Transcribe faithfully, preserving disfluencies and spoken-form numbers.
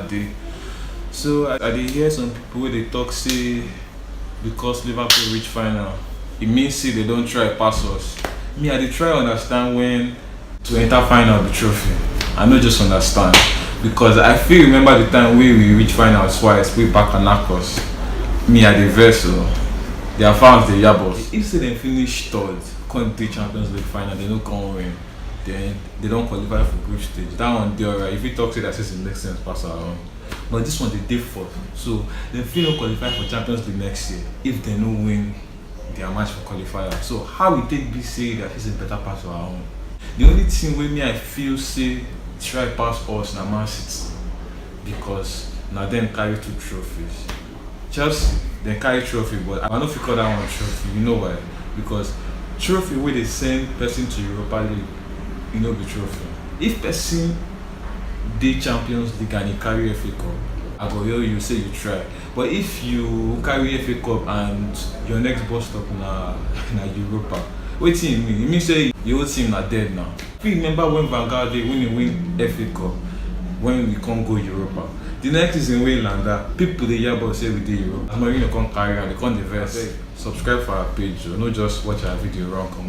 Dey. So I, I dey hear some people wey dey talk say because Liverpool reach final, e mean say they don try pass us. Me, I dey try understand when to enter final be trophy. I no just understand because I fit remember the time wey we reach final twice wey Barca knack us. Me, I dey vex o. Their fans dey yab us. If say dem finish third, come dey Champions League final, they no come win, then they don qualify for group stage. That one dey alright. If you talk say that season make sense pass our own, but this one dey dey fourth, so dem fit no qualify for Champions League next year if dem no win their match for qualifier. So how we take be say their season better pass our own? The only thing wey me I feel say try pass us na Man City, because na dem carry two trophies. Chelsea, dem carry trophy, but I no fit call that one trophy. You know why? Because trophy wey dey send person to Europa League, e no be trophy. If person dey Champions League and e carry F A Cup, I go hail you say you try. But if you carry F A Cup and your next bus stop na na Europa, wetin e mean? E mean say your whole team na dead now. If you remember when Van Gaal dey when he win F A Cup, when we come go Europa, the next season wey he landa, people dey yab us say we dey Europa. As Mourinho come carry am, they come dey vex. Subscribe for our page o, no just watch our video run comot.